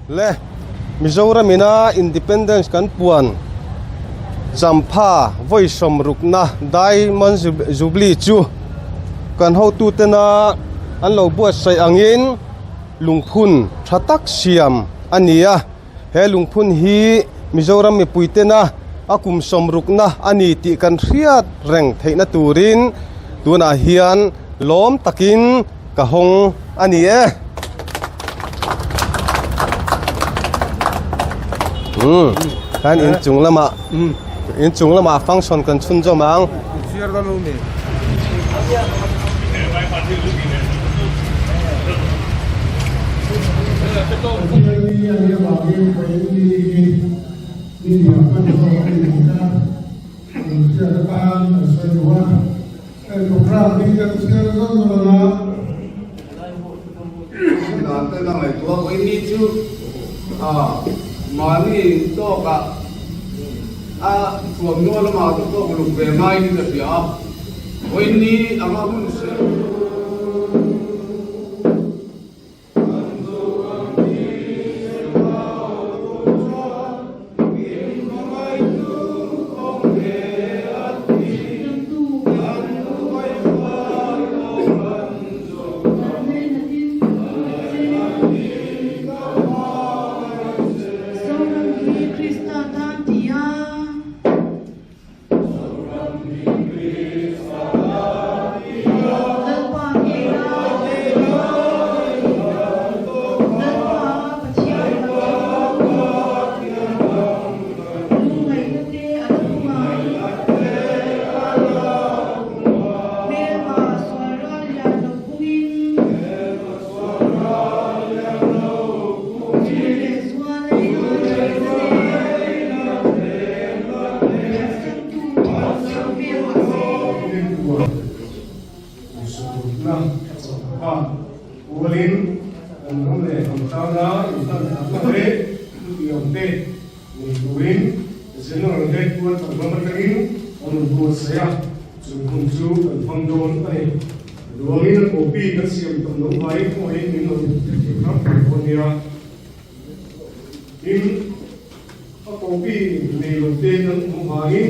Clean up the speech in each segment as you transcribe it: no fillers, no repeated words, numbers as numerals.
Le Mizoram ina Independence kan puan Champha vawi sawmrukna Diamond Jubilee chu kan hotutena an lo buatsaih angin lungphun tha tak siam a ni a. He lungphun hi Mizoram mipui tena a kum sawmrukna a ni tih kan hriat reng theihna turin tunah hian lawm takin ka hawng a ni e. Umm kan inchung lamah inchung lamah function kan chhunzawm ang. A thuamhnaw lamah te pawh uluk ve ngaiin ka hria a, vawiinni anga hun hre. Zoram hi Krista tan ti a. Lalpa hnena Lalpa Pathian lam chu lungngaihna te an hung a. Hmelma sual ral lian lo pungin. Pualin kan ram leh hnam tana inhlan thatna leh thutiamte nei turin General Headquarter lam atangin an rawn buatsaih a, chu hun chu kan hmang dawn a ni. Duangin a copy kan siam tam lo vai pawhin min lo hrethiam ram thei dawn nia. Tin, a copy nei lo te kan awm vangin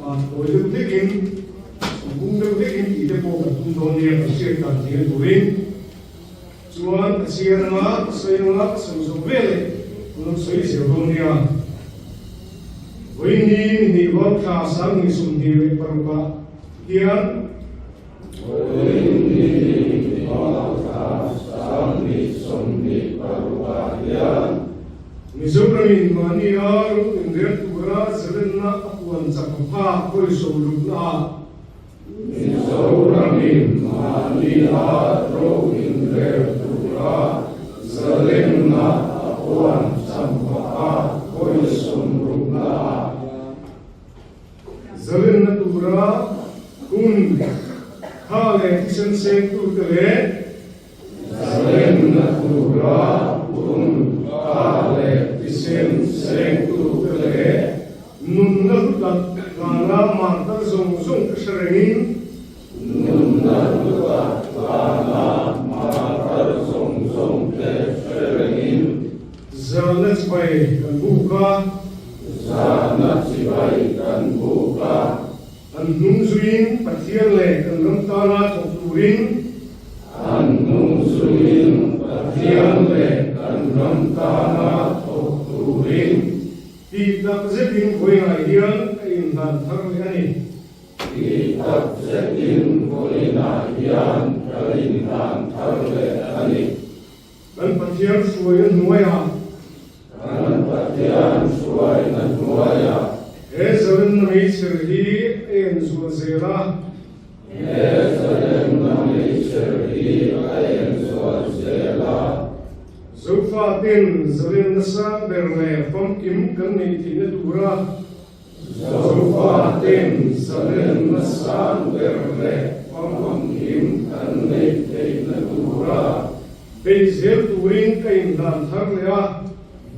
a tawi deuh hlekin, a bung deuh hlekin tih te pawh kan tum dawn nia kan hriat dan thei turin. Chuan ka chhiar anga, ka sawi anga, ka sawi zawh veleh ka lo sawi zel dawn nia. Vawiin ni ni hnih thla 2026 ah hian Mizoramin mahni a ro inrel tura zalenna a puan chak phak hawiso lutna ah Mizoramin mahni a ro inrel tura zalenna a puan chak phak hawiso lutna ah Zalenna tura hun tha leh thisen sengtute leh. Zalenna tura hun tha leh thisen sengtute leh. Nunna hlutak hlana martar zawng zawng te hre rengin. Nunna hlutak hlana martar zawng zawng te hre rengin. Zalna chibai kan buk a. Zalna chibai kan buk a. An hnung zuiin Pathian leh kan ram tana thawk turin. An hnung zuiin Pathian leh kan ram tana thawk turin. Tih tak zetin vawiinah hian ka inhlan thar leh a ni. Tih tak zetin vawiinah hian ka inhlan thar leh a ni. Kan Pathian hruaina hnuaiah. Kan Pathian hruaina hnuaiah. He zalenna meichher hi a en zual zel a. He zalenna meichher hi a en zual zel a. Zofaten zalenna sang ber leh famkim kan neih theihna tura. Zofaten zalenna sang ber leh famkim kan neih theihna tura. Bei zel turin ka inhlan thar leh a.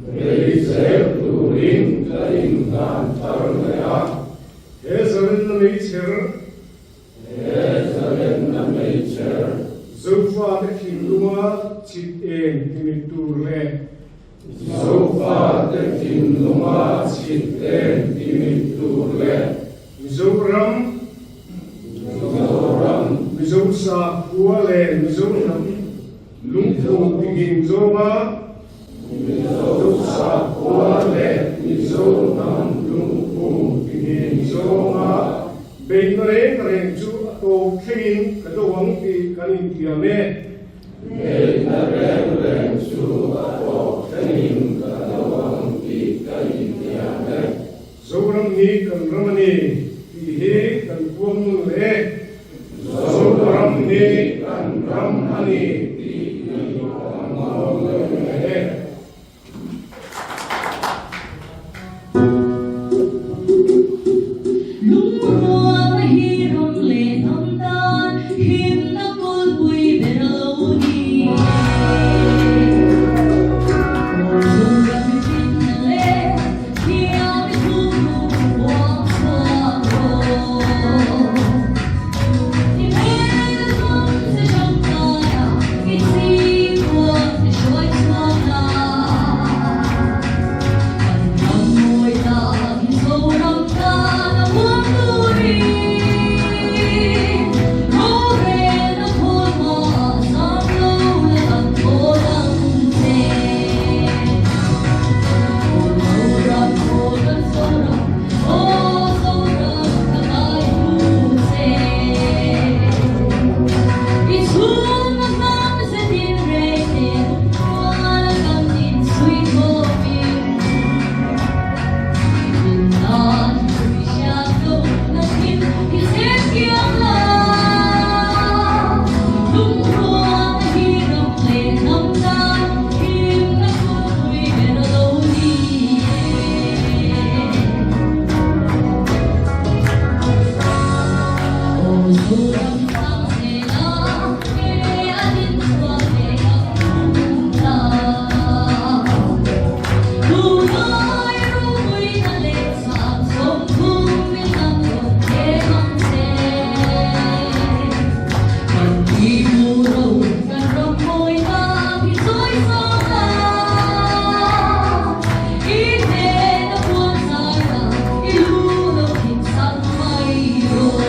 Bei zel turin ka inhlan thar leh a. He zalenna meichher. He zalenna meichher. Zofate thinlunga chhit eng timit tur leh. Zofate thinlunga chhit em timit tur leh. Mizoram, Mizoram. Mizo sakhua leh Mizo hnam lungphum tingin zawnga. Mizo sakhua leh Mizo hnam lungphum tingin zawnga. Beihna reng reng chu a tawp thlengin ka do ang tih kan intiam e. Beihna reng reng chu a tawp thlengin ka do ang tih ka intiam e. Zoram hi kan ram a ni tih hi kan puang nun leh e. Zoram hi kan ram a ni tih hi kan puang nun leh e. Lungrualna hi ram leh hnam tan himna kawlpui ber a lo ni e. Zoram i finna leh thiam i thuruk puang chhuak rawh. I hmel hnam che tangkaia i chhingkual i hruai chhuak a. Kan ram mawi tak hi Zoram tan a huam turin rorelna khawl hmaah zam lo la kan thawl ang che. Aw Zoram, aw kan Zoram, aw Zoram ka ngai hu che. I chhunga hnam ze tin reng nen mual kan inchhui khawpin i nan pui hriat lo na thil i zep kiang la. Lungrualna hi ram leh hnam tan himna khawpui ber a lo ni e. Aw Zoram sang zela he a din chhuak leh ang ta. Tunai ropuina leh chak 30 min ang rawn em ang che. Kan ti mu ro kan ram mawi tak hi chawi sang a. I hnena puan zai a i lu lo thin sang mai rawh.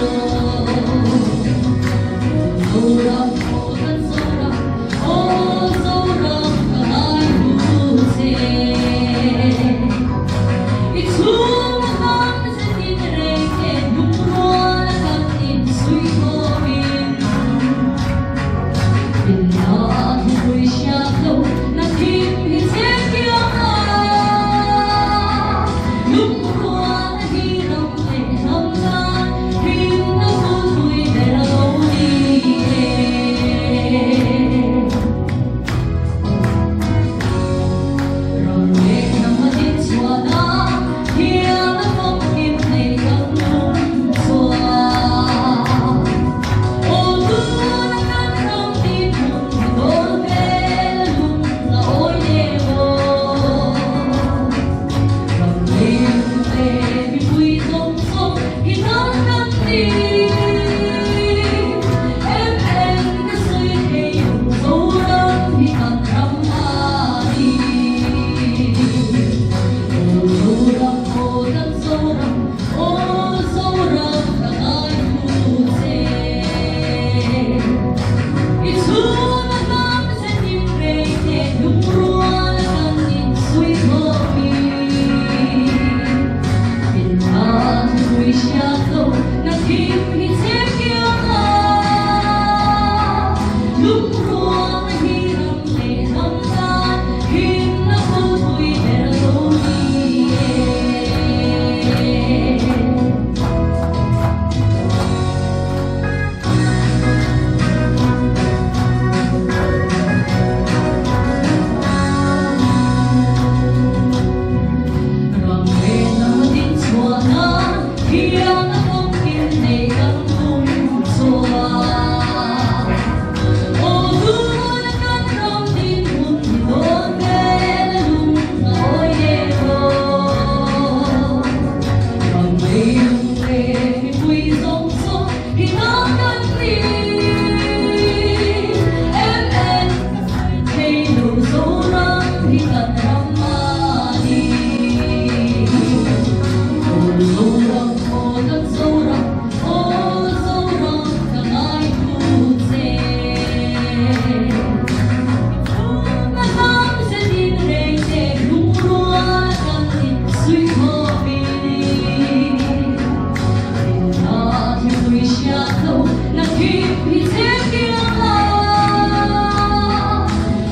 Him hi chhem kiang la,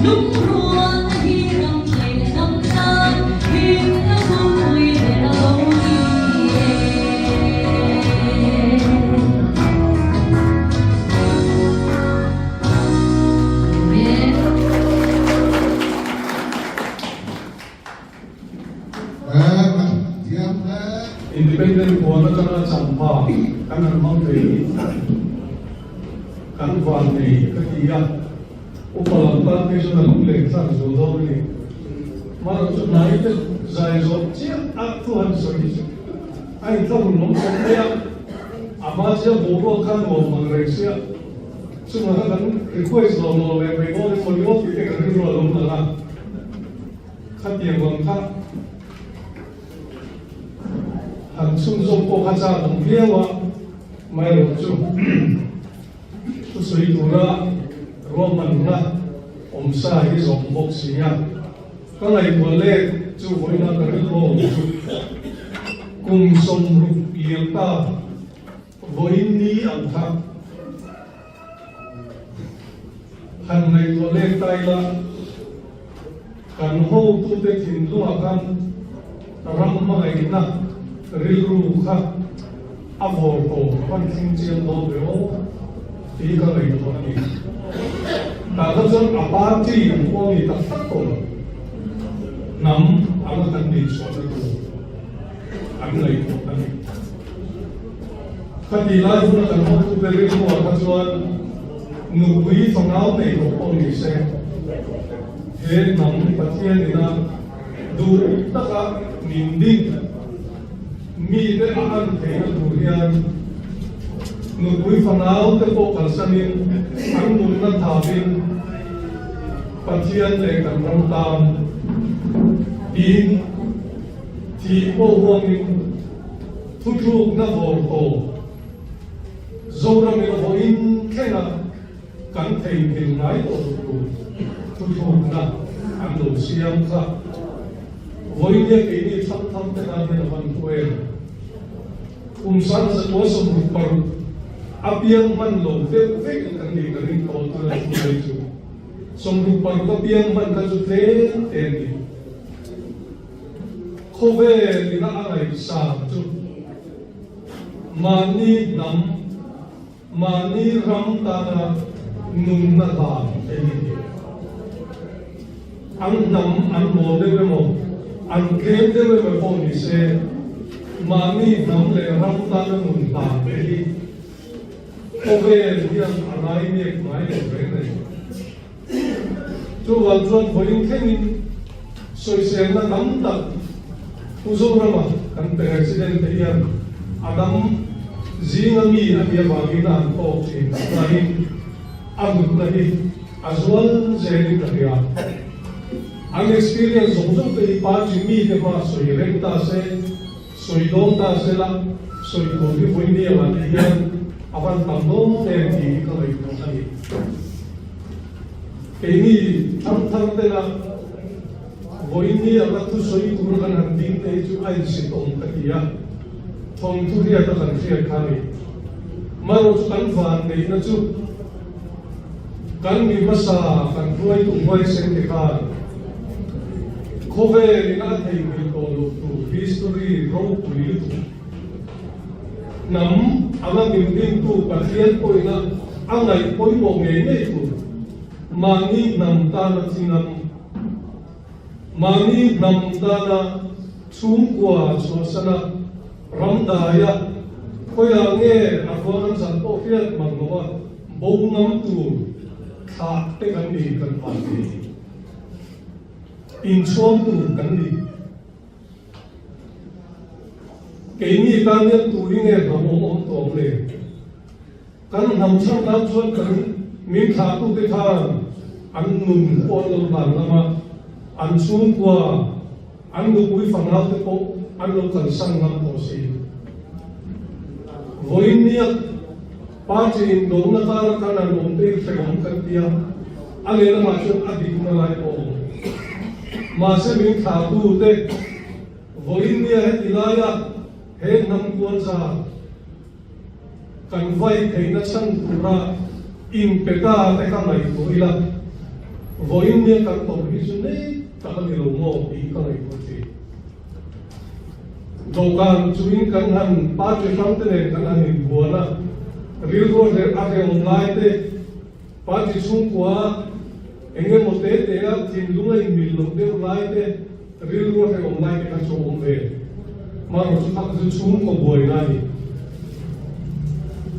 lungrualna hi ram leh hnam tan himna bulpui ber a lo ni e. Independent puan atanga champha kan han hmang thei hi kan van nei ka ti a, upa lam tan phei chuan a lung leng thlak zual dawn a ni. Mahrawh chu hnai te zai zawh chiah a thu han sawi hi chu a inthlahun awm khawp mai a, a hma chiah boruak kha nuam ang reng sia. Chungah kha kan request lo lo leh mai dawn emaw ni aw tih te kan rilru a lo lang a, khatiang lam kha han chhunzawm pawh kha chak awm viau a, amaherawh chu thusawi tura ruahmanna awmsa hi zawm bawk si a, ka ngaihtuah lek chu vawiina ka rilru a awm chu kum 60 liam ta. Vawiin ni ang kha han ngaihtuah lek ta ila, kan hotute thinlungah khan ram hmangaihna rilru kha a vawr tawh a van thleng chiang dawn ve aw tih ka ngaihtuah a ni. Tah kha chuan a party ang pawh a ni tak tak tawh lo, hnam anga kan dinchhuahna tur an ngaihtuah a ni. Khati lai huna kan hotute rilruah kha chuan nupui fanau nei tawh pawh ni se, he hnam Pathian ina duh taka min ding mite a han theihna tur hian nupui fanau te pawh kalsanin an nunna thapin Pathian leh kan ram tan tiin Thih pawh huamin thuthlukna vawr tawp Zoramin vawiin thlenga kan theihnghilh ngai tawh loh tur thuthlukna an lo siam kha vawiin keini thlang thang te tan hian a van thu em? Kum 1966 a piang hman lo deuh vek kan nih ka ring tawh tuna thu mai chu 66 a piang hman kha chu tlem te a ni. Khawvel ina a ngaihsam chu mahni hnam, mahni ram tana nunna dan te hi ni. An hnam an mawl deuh emaw, an tlem deuh emaw pawh ni se, mahni hnam leh ram tana nun dan te hi khawvel hian a ngainep ngai lo reng reng. Chuvang chuan vawiin thlengin sawiselna tam tak Pu Zorama kan President te hian a dam zinga mi a nih avangin a han tawk thin nain a hlutna hi a zual zelin ka hria. An experience zawng zawng te hi party mite hma sawi reng ta se, sawi dawn ta se la, sawi tur hi vawiin ni angah te hian a van tam dawn em tih hi ka ngaihtuah a ni. Keini thangthar tena vawiin ni anga thusawi tura kan han ding te hi chu a insit awm ka ti a, thawnthu hriata kan hriat kha a ni. Marawh chu kan van neihna chu kan mi hmasa kan hruaitu huaisen te khan khawvel ina a theihnghilh tawh loh tur history ropui lutuk hnam anga min dingtu Pathian pawhina a ngaih pawimawh ngei ngei tur mahni hnam tana thingam, mahni hnam tana chhungkua chhuahsana ramdaia khawiah nge a ruang an zan pawh hriat mang loa bo ngam tur thlah te kan ni kan van thei. Inchhuang tur kan ni. Keini tan hian tu hi nge hnam awm awm tawh ang le? Kan hnam chhan tan chuan kan min thlahtute khan an nun pawh an lo hlan ngam a, an chhungkua, an nupui fanaute pawh an lo kalsan ngam tawh si. Vawiin nia party indawhna kara khan an awm te hi hrehawm kan ti a, a lehlamah chuan a dikna lai pawh a awm. Mahse min thlahtute vawiin nia heti laia he hnam kual zat. kan vai theihna chhan tura inpe ta te kha ngaihtuah ila, vawiin nia kan tawrh hi chu nei tak a ni lo maw tih ka ngaihtuah thin. Dawhkan chuin kan han party hrang te nen kan han inbuan a, rilru a hrehawm lai te, party chhungkua eng emaw te te a thinlung a inmil loh deuh lai te, rilru a hrehawm lai te kha chu a awm ve. Marawh chu thak chu chhungkaw buaina a ni.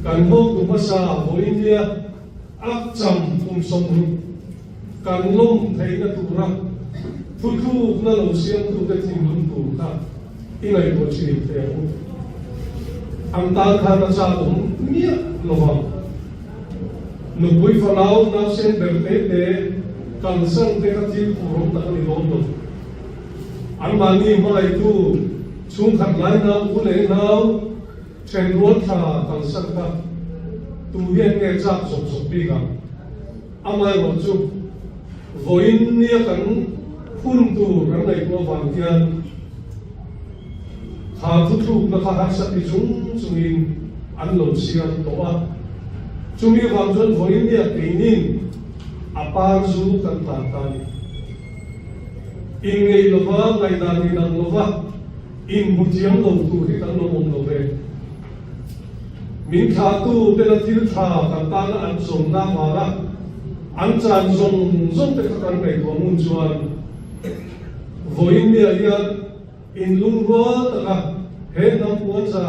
Kan hotu hmasa vawiin nia a cham kum 60 kan lawm theihna tura thuthlukna lo siamtute thinlung tur kha i ngaihtuah thin teh ang u. An tan khan a chak awm miah lo vang. Nupui fanau nausen ber te te kalsan te kha thil phur awm tak a ni dawn lo. Anmahni hmangaihtu chhungkhat lai nau u leh nau thenrual thla kalsan kha tu hian nge chak zawk zawk bik ang? Amaherawh chu vawiin nia kan hun tur kan ngaihtuah vang hian kha thuthlukna kha harsa ti chung chungin an lo siam tawh a. Chumi avang chuan vawiin nia keinin a par zu kan tlan ta a ni. Inngeih lova, ngaihdan inang lova, inhmu thiam lo tur hi kan lo awm lo ve. Min thlahtu tena thil tha kan tana an zawnna avanga an chan zawng zawng te kha kan ngaihtuah ngun chuan vawiin miah hian inlungrual taka he hnam puanza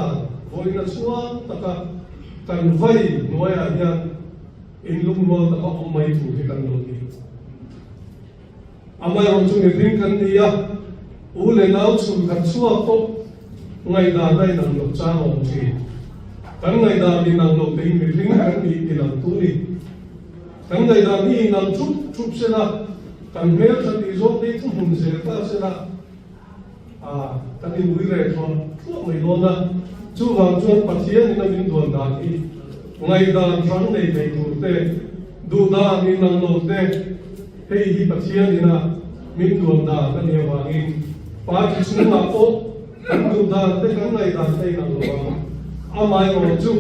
vawiin a chhuang taka kan vai hnuaiah hian inlungrual taka awm mai tur hi kan lo ni. Amaherawh chu mihring kan ni a, u leh nau chhun khat chhuak pawh ngaihdan a inang loh chang a awm thin. Kan ngaihdan inang loh te hi mihring kan nih tilang tu ni. Kan ngaihdan hi inang thup thup sela, kan hmeltha tih zawng te hi thuhmun zel ta sela, a kan inui reh thluah thluah mai dawn a. Chuvang chuan Pathian in a min duan dan hi ngaihdan hrang nei thei tur te, duhdan inang lo te, hei hi Pathian in a min duan dan a nih avangin party chhungah pawh kan duhdan te kan ngaihdan te inang lo ang. Amaherawh chu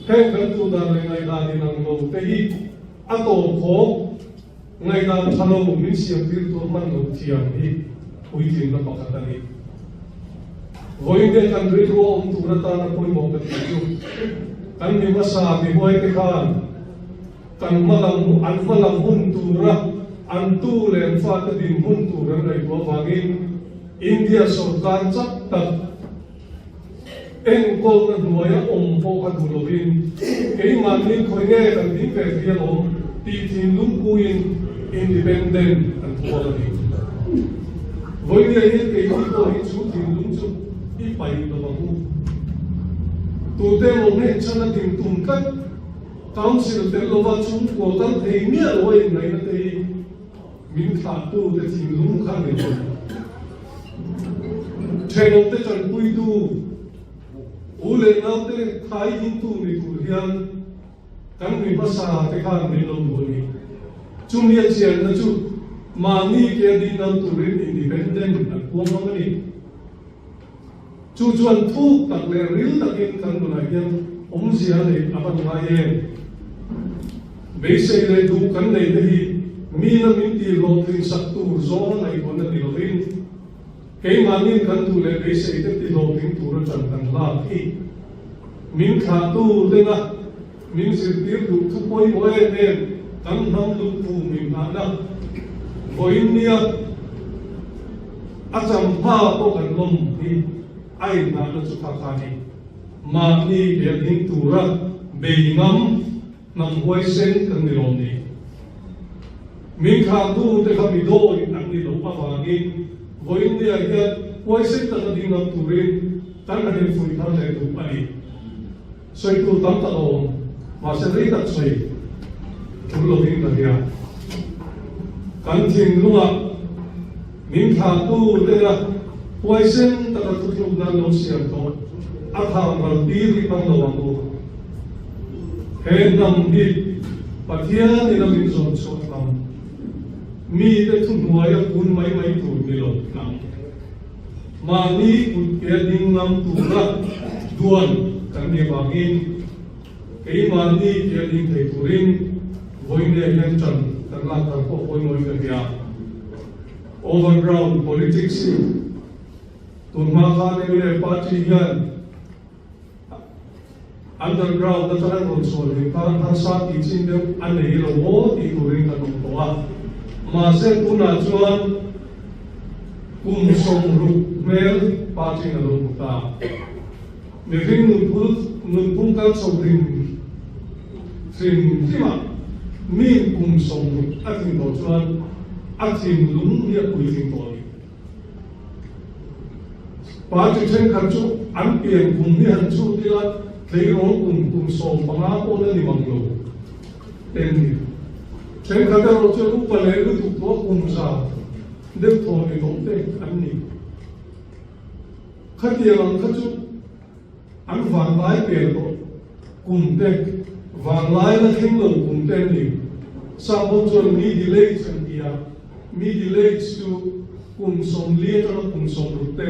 heng kan duhdan leh ngaihdan inang lo te hi a tawp khawp. Ngaihdan tha lo min siamtir tur hman lo thiam hi puitlinna pakhat a ni. Vawiin kan rilru a awm tur atana pawimawh ka tih chu kan mi hmasa mi huaite khan kan hmalam an hmalam hun tura an tu leh an fate din hun tur an ngaihtuah avangin India sawrkar chak tak Enkawlna hnuaia awm pawh kha duh lovin keimahni khawi nge kan ding ve thei alawm tih thinlung puiin independent kan thual a ni. Vawinia hian keini pawh hi chu thinlung chu i paih lo ang u. Tute emaw nghenchhan a din tum tlat, council tel lova chhungkua kal thei miah lo a inngaihna te hi Min thlahtute thinlung kha ni lo. Thenawmte tanpuitu, u leh naute thai dingtu ni tur hian kan mi hmasa te khan min lo duh a ni. Chumi a chianna chu mahni ke a ding ngam turin independent an puang ngam a ni. Chu chuan thuk tak leh ril takin kan nunah hian awmzia a neih a van ngai em? Beisei leh duh kan nei te hi mina min tih hlawhtling sak tur zawng a ngaihtuahna ti lovin, keimahnin kan duh leh beisei te ti hlawhtling tur atang kan lak hi min thlahtu tena min zirtir duh thu pawimawh em em kan hnam lungphum inngahna vawiin nia a champha pawh kan lawm hi a inngahna chu kha kha ni. Mahni bel ding tura bei ngam hnam huaisen kan ni lawm ni. Min thlahtu te kha mi dawi an ni loh avangin vawiin nia hian huaisen taka ding ngam turin kan han infuih thar leh duh a ni. Sawi tur tam tak a awm, mahse rei tak sawi tul lovin ka hria. Kan thinlungah min thlahtu tena huaisen taka thuthluk nan lo siam tawh a thang ral tir hi kan lo ang u. He hnam hi Pathianin a min zawn chhuah hnam, mite thuhnuaia kun mai mai tur ni lo hnam. Mahni kut ke ding ngam tura duan kan nih avangin. Keimahni tia ding thei turin vawiin hian ṭan kan lak thar pawh pawimawhin ka hria. Overground politics hi tunhma khan mla party hian underground atanga rawn chhuah leh khan harsa tih chin deuh a nei lo maw tih turin kan awm tawh a. Mahse tunah chuan kum 60 hmel party-in a lo hmu ta. Mihring nunphul nunphung kal chho hrim hrim hrimah miin kum 60 a tling tawh chuan a thinlung hi a puitling tawh a ni. Party thenkhat chu an pian kum hi han chhut ila tleirawl kum kum 15 pawh la ni mang lo te an ni. Thenkhat erawh chuan upa leh lutuk tawh kum za deuh thaw ni tawh te an ni. Khatiang ang kha chu an vanglai pel tawh kum te, vanglai la thleng lo kum te an ni. Sap ho chuan middle age an ti a, middle age chu kum 40 atanga kum 60 te,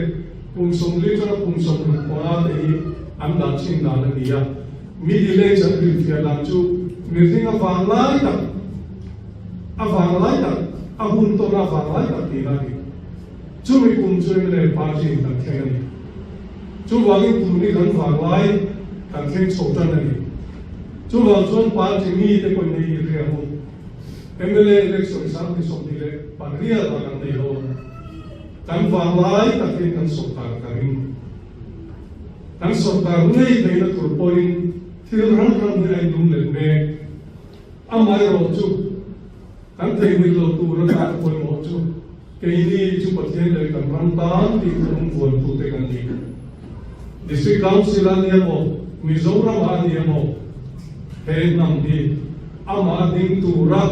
kum 40 atanga kum 65 te hi an dah chin dan a ni a. Middle age an rinfiah dan chu mihring a vanglai tak, a vanglai tak, a hun tawna vanglai tak tihna a ni. Chumi kum chu mla party in kan thleng a ni. Chuvangin kum hi kan vanglai kan thleng chho tan a ni. Chuvang chuan party mi te pawhin hei hi hria ang u. Mla election 2028 ah kan nei dawn. Kan vanglai takin kan sawrkar ka ring. Kan sawrkar ngei theihna tur pawhin thil hrang hrang hi a inlum let mek. Amaherawh chu kan theihnghilh lo tur atan pawimawh chu Keini chu Pathian leh kan ram tan tih thurung vuantute kan ni. District Council a ni emaw, Mizoram ah a ni emaw, he hnam hi amah ding tura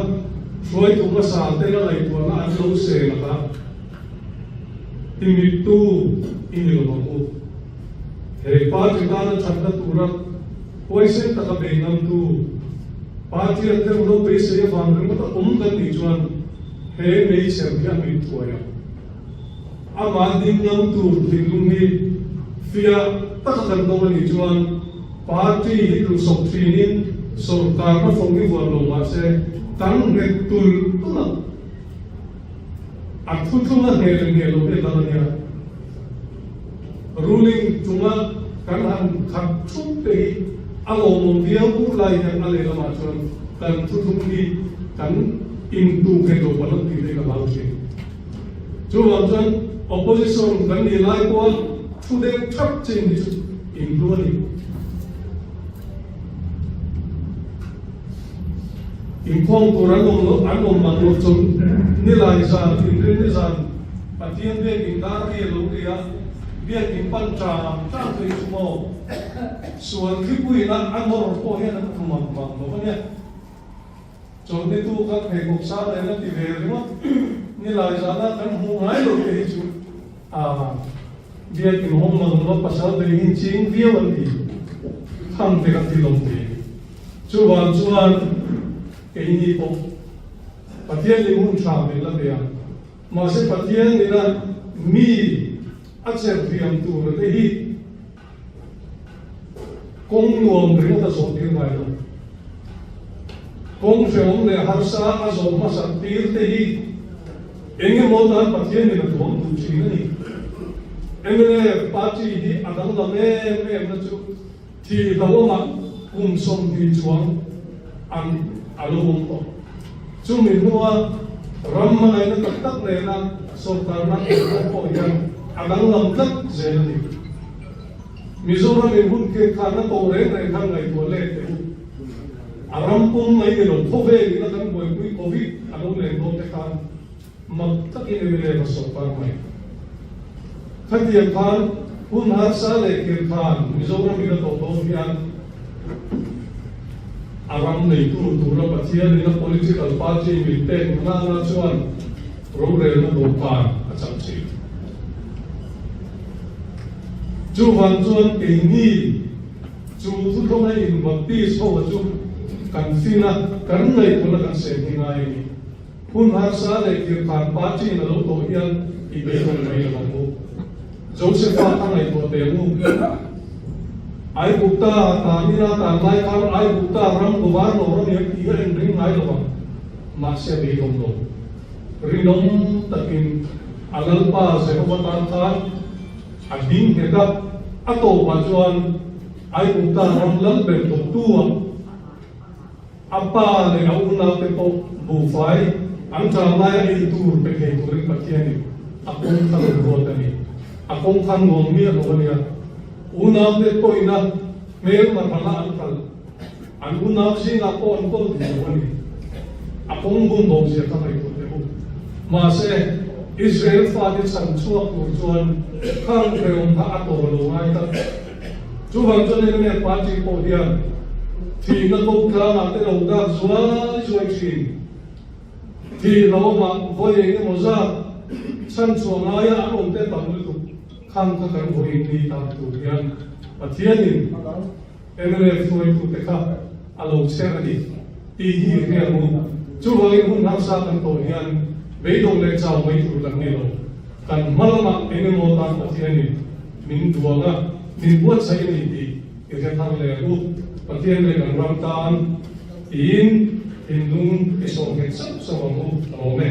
hruaitu hmasa tena ngaihtuahna an lo seng a kha timittu i ni lo ang u. He party tana thatna tura huaisen taka bei ngamtu party an deuh lo beisei avang ringawt a awm kan nih chuan he meichher hi a mit thuai ang. Amah ding ngam tur thinlung hi fiah taka kan dawng a nih chuan party hi tlusawk thinin sawrkarna fawng hi vuan lo mah se kan nghet tulh tulh ang. A thuthlung a hneh leh hneh loh hi a dang a nia. Ruling chunga kan han khat thup te hi a lawmawm viau lai hian a lehlamah chuan kan thuthlung hi kan intu nghet lo palh ang tih te hi ka hlau thin. Chuvang chuan opposition kan nih lai pawha thu deuh thap chin hi chu inhlu a ni. Inkhawm tur an awm loh an awm mang loh chu nilai zan inrin ni zan Pathian biakin dar ri a lo ri a, biakin pan chang chang phei chu maw sual thlipuiin a a nawr pawh hian an tlu mang mang lo a nia. Chawlhni tu kha pheikhawk sang nen a ti ve ringawt nilai zana kan hmuh ngai lo te hi chu a biakin hawng mang lo pasal bei hi ching viau an ti tham te kan ti lawm thei. Chuvang chuan keini pawh Pathian in hun tha min la pe a, mahse Pathian ina mi a cherhriam tur te hi kawng nuam ringawt a zawh tir ngai lo. Kawng hrehawm leh harsa a zawh hmasak tir te hi eng emaw tan Pathian in a tuam duh thin a ni. Mnf party hi a danglam em em na chu Thih hlauhawmah kum 20 chuang an a lo awm tawh. Chumi hnua ram hmangaihna tak tak nena sawrkarna awm pawh hian a danglam tlat zel a ni. Mizoram in hun kirkharna tawh reng reng khan ngaihtuah let teh u. A ram pum mai ni lo khawvel ina kan buaipui Covid a lo len dawn te khan Mak takin mla a sawrkar mai. Khatiang khan hun harsa leh kir khan Mizoram in a tawh dawn hian a ram neitu tura Pathian in a political party min pek nana chuan rorelna dawhkan a chang thin. Chuvang chuan keini chu thuthlawng a in Baptist ho chu kan fin a, kan ngaihtuahna kan sem hi ngai a ni. Hun harsa leh kirkhan party in a lo tawh hian i beidawng mai lo ang u. Josepha kha ngaihtuah teh u. Aigupta tan ila tan lai khan Aigupta ram govar lo ram hian tih a inring ngai lo ang. Mahse a beidawm lo. Rinawm takin a Lalpa Jehova tan khan a ding nghet a, a tawpah chuan Aigupta ram lal ber dawttu-ah a pa leh a unaute pawh buhfai an ṭam laia ei tur pe thei turin Pathianin a kawng kha lo ruat a ni. A kawng kha nuam miah lo a nia. Unaute pawhin a hmel marhala an kal. An unau zingah pawh an kawl duh lo a ni. A kawng bum bo zia ka ngaihtuah teh u. Mahse, Israel fate chhan chhuak tur chuan khang hrehawm kha a tawr lo ngai tlat. Chuvang chuan mnf party pawh hian thihna ko tlangah te lo dak zuai zuai thin. Thih hlauhawmah vawi eng emaw zat chhan chhuah ngaia an awm te tam lutuk khang kha kan vawiin ni tan tur hian Pathianin Mnf hruaitute kha a lo chher a ni tih hi i hria ang u. Chuvangin hun harsa kan tawh hian beidawng leh chau mai tur kan ni lo. Kan hma lamah eng emaw tan Pathianin min duang a, min buatsaih a ni tih i hre thar leh ang u. Pathian leh kan ram tan tiin thinlung i sawm nghet sauh sauh ang u. Ka lawm e.